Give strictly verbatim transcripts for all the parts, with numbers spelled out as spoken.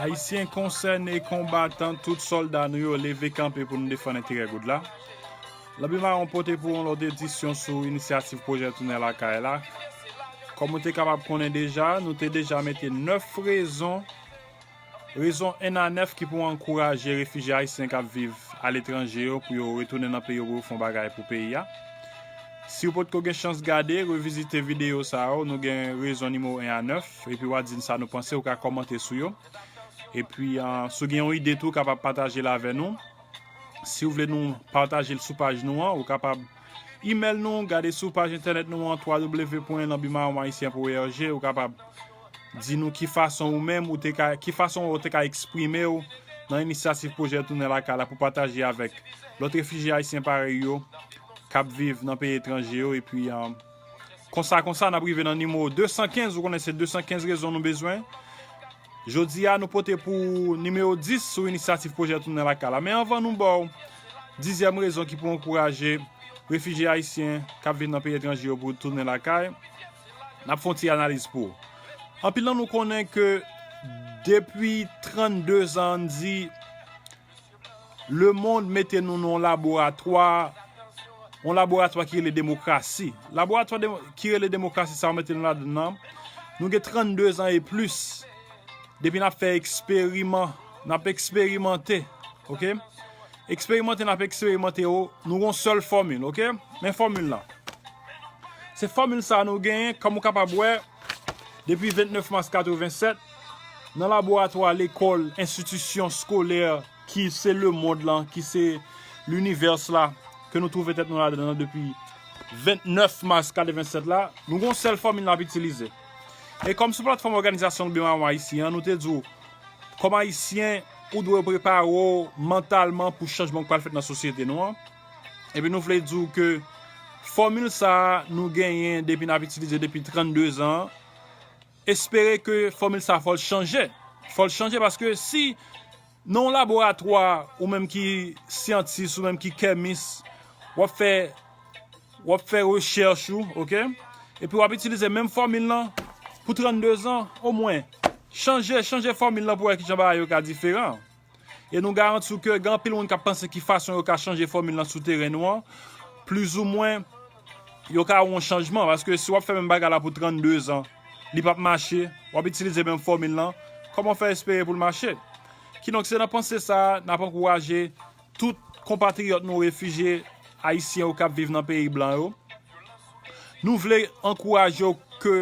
Ayisyen konsène, konbatan, tout sòlda nou yo, leve kanpe pou nou defann enterè goud la. Lanbi Mawon pote pou yon lòt edisyon sou inisyativ pwojè Tounen Lakay la. Kòm ou te kapab konnen deja, nou te deja mete nèf rezon, rezon en a nèf ki pou ankouraje refijye ayisyen k ap viv aletranje yo pou yo retounen nan peyi yo pou yo fè yon bagay pou peyi a. Si w potko gen chans gade, revizite videyo sa yo, nou gen rezon nimewo en a nèf, epi w a di n sa nou panse, ou ka kòmante sou yo. Epi, ah, si w gen yon ide tou, w kapab pataje l avè nou. Si w vle nou pataje l sou paj nou an, ou kapab email nou, gade sou paj entènèt nou an, twa w w w pwen lanbi mawon ayisyen pwen org, ou kapab di nou ki fason ou menm, ou te ka, ki fason ou te ka eksprime w nan inisyativ pwojè Tounen Lakay la pou pataje avèk lòt refijye ayisyen parèy yo k ap viv nan peyi etranje yo. Epi, ah, konsa, konsa, n ap rive nan nimewo de san kenz, ou konnen se de san kenz rezon nou bezwen. Jodi a, nou pote pou nimewo dis sou inisyativ pwojè Tounen Lakay la. Men anvan nou ba w dizyèm rezon ki pou ankouraje refijye ayisyen k ap viv nan peyi etranje yo pou tounen lakay, n ap fè yon ti analiz pou ou. Anpil nan nou konnen ke depi trannde zan, ann di, lemonn mete nou nan yon laboratwa, yon laboratwa ki rele demokrasi. Laboratwa de-, ki rele demokrasi sa yo mete nou ladan nan, nou gen trannde zan e plis depi n ap fè eksperiman, n ap eksperimante, oke? Eksperimante n ap eksperimante yo, nou gen yon sèl fòmil, oke? Men fòmil lan. Se fòmil sa nou genyen, kòm ou kapab wè, depi vennèf mas katrevennsèt, nan laboratwa lekòl, enstitisyon skolè ki se lemonn lan, ki se linivès la, ke nou twouve tèt nou ladan nan depi vennèf mas katrevennsèt la, nou gen yon sèl fòmil n ap itilize. E kòm sou platfòm òganizasyon Lanbi Mawon ayisyen an, nou te di w, kòm ayisyen, ou dwe prepare w mantalman pou chanjman k pral fèt nan sosyete nou an. Epi nou vle di w ke fòmil sa a nou genyen depi n ap itilize depi trannde zan. Espere ke fòmil sa a fò l chanje. Fò l chanje paske si nan yon laboratwa, ou menm ki syantis, ou menm ki kèmis, w ap fè, w ap fè rechèch ou, oke? Epi w ap itilize menm fòmil lan pou trannde zan, omwen, chanje, chanje fòmil lan pou wè kijan bagay yo ka diferan. E nou garanti w ke gen anpil moun k ap panse ki fason yo ka chanje fòmil lan sou teren nou an, plizoumwen, yo ka wè yon chanjman. Paske si w ap fè menm bagay la pou trannde zan, li p ap mache, w ap itilize menm fòmil lan, kòman w fè espere pou l mache? Kidonk, se nan panse sa a, n ap ankouraje tout konpatriyòt nou refijye ayisyen yo k ap viv nan peyi blan yo. Nou vle ankouraje w ke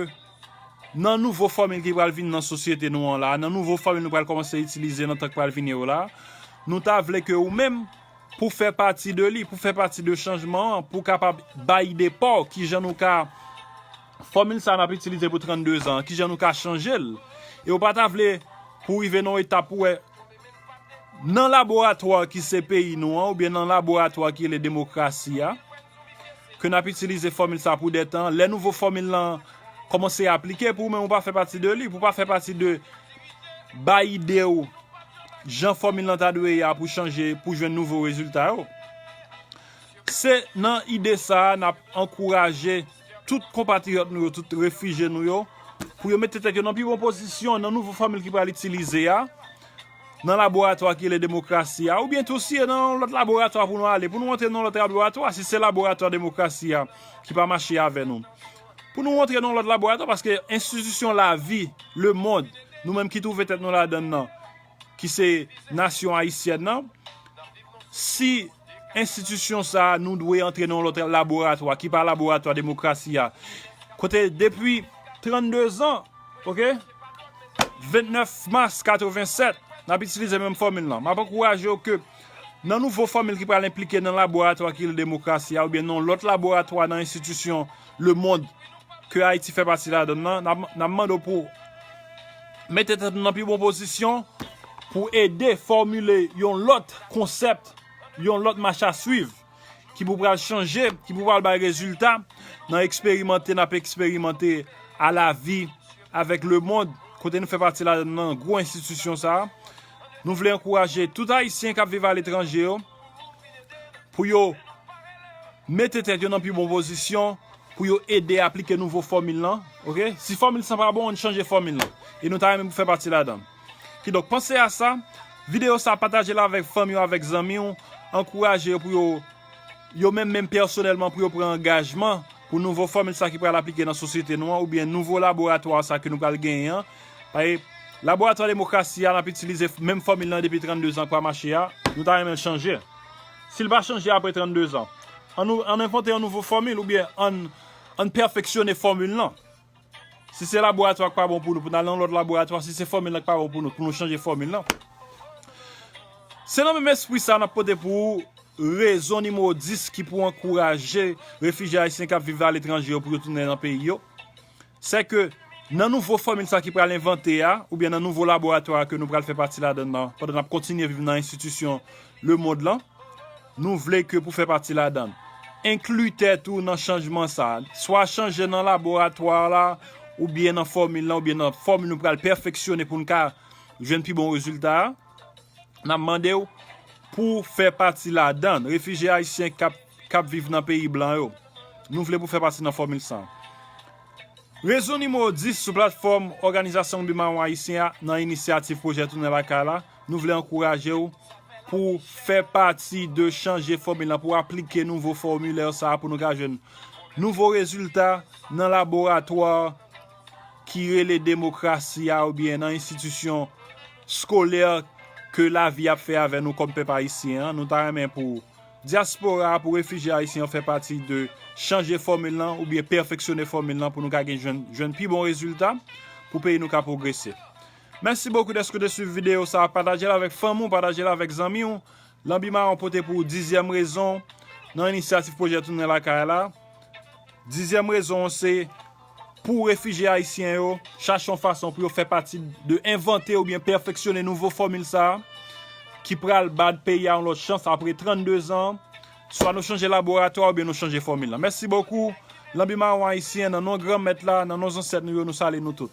nan nouvo fòmil ki pral vin nan sosyete nou an la, nan nouvo fòmil nou pral kòmanse itilize nan tan k pral vini yo la, nou ta vle ke ou menm, pou fè pati de li, pou fè pati de chanjman an, pou kapab bay ide pa w, kijan nou ka, fòmil sa a n ap itilize pou trannde zan, kijan nou ka chanje l. E w pa ta vle pou w rive nan yon etap pou wè, nan laboratwa ki se peyi nou an, oubyen nan laboratwa ki rele demokrasi a, ke n ap itilize fòmil sa pou de tan, lè nouvo fòmil lan kòmanse aplike pou ou menm, ou pa fè pati de li, pou w pa fè pati de bay ide w jan fòmil lan ta dwe ye a pou chanje, pou jwenn nouvo rezilta yo. Se nan ide sa a n ap ankouraje tout konpatriyòt nou yo, tout refijye nou yo, pou yo mete tèt yo nan pi bon pozisyon nan nouvo fòmil ki pral itilize a, nan laboratwa ki rele demokrasi a, oubyen tou si e nan yon lòt laboratwa pou nou ale, pou nou antre nan yon lòt laboratwa, si se laboratwa demokrasi a ki pa mache avè nou. Pou nou antre nan yon lòt laboratwa, paske enstitisyon lavi, lemonn, nou menm ki twouve tèt nou ladan l nan, ki se nasyon ayisyèn nan, si enstitisyon sa a, nou dwe antre nan yon lòt laboratwa, ki pa laboratwa demokrasi a, kote depi trannde zan, oke? Vennèf mas katrevennsèt, n ap itilize menm fòmil lan. M ap ankouraje w ke nan nouvo fòmil ki pral enplike nan laboratwa ki rele demokrasi a, oubyen nan lòt laboratwa nan enstitisyon lemonn ke Ayiti fè pati ladan l nan, n ap, n ap mande w pou mete tèt nou nan pi bon pozisyon pou ede fòmile yon lòt konsèp, yon lòt mach a swiv ki pou pral chanje, ki pou pral bay rezilta nan eksperimante n ap eksperimante a lavi avèk lemonn, kote nou fè pati ladan nan gwo enstitisyon sa a. Nou vle ankouraje tout Ayisyen k ap viv aletranje yo pou yo mete tèt yo nan pi bon pozisyon pou yo ede aplike nouvo fòmil lan, oke? Si fòmil sa pa bon, ann chanje fòmil lan. E nou ta renmen pou fè pati ladan l. Kidonk, panse a sa, videyo sa pataje l avèk fanmi w, avèk zanmi w, ankouraje yo pou yo, yo menm menm pèsonèlman pou yo pran angajman pou nouvo fòmil sa ki pral aplike nan sosyete nou an, oubyen nouvo laboratwa sa ke nou pral genyen an. Paske laboratwa demokrasi a, n ap itilize menm fòmil lan depi trannde zan k pa mache a, nou ta renmen l chanje. Si l pa chanje apre trannde zan, ann nou, ann envante yon nouvo fòmil oubyen ann, ann pèfeksyone fòmil lan. Si se laboratwa k pa bon pou nou, pou n al nan lòt laboratwa, si se fòmil lan k pa bon pou nou, pou nou chanje fòmil lan. Se nan menm espri sa n ap pote pou ou rezon nimewo dis ki pou ankouraje refijye ayisyen k ap viv aletranje yo pou yo tounen nan peyi yo. Se ke nan nouvo fòmil sa ki pral envante a, oubyen nan nouvo laboratwa ke nou pral fè pati ladan l nan, pandan n ap kontinye viv nan enstitisyon lemonn lan, nou vle ke pou fè pati ladan l, enkli tèt ou nan chanjman sa. Swa chanje nan laboratwa la, oubyen nan fòmil lan, oubyen nan fòmil nou pral pèfeksyone pou n ka jwenn pi bon rezilta a. N ap mande w pou w fè pati ladan l. Refijye ayisyen k ap, k ap viv nan peyi blan yo, nou vle pou w fè pati nan fòmil sa. Rezon nimewo dis sou platfòm Òganizasyon Lanbi Mawon Ayisyen a nan inisyativ pwojè Tounen Lakay la, nou vle ankouraje w pou w fè pati de chanje fòmil lan, pou w aplike nouvo fòmilè sa a, pou nou ka jwenn nouvo rezilta nan laboratwa ki rele demokrasi a oubyen nan enstitisyon skolè ke lavi ap fè avè nou kòm pèp ayisyen an. Nou ta renmen pou dyaspora a, pou refijye ayisyen yo fè pati de chanje fòmil lan oubyen pèfeksyone fòmil lan pou nou ka gen jwenn, jwenn pi bon rezilta, pou peyi nou ka pwogrese. Mèsi bokou dèske w te swiv videyo sa a. Pataje l avèk fanmi w, pataje l avèk zanmi w. Lanbi Mawon pote pou ou dizyèm rezon nan inisyativ pwojè Tounen Lakay la. Dizyèm rezon an se pou refijye ayisyen yo chache yon fason pou yo fè pati de envante oubyen pèfeksyone nouvo fòmil sa a ki pral ba peyi a yon lòt chans apre trannde zan. Swa nou chanje laboratwa oubyen nou chanje fòmil lan. Mèsi bokou. Lanbi Mawon Ayisyen, nan non Granmèt la, nan non zansèt nou yo, nou salye nou tout.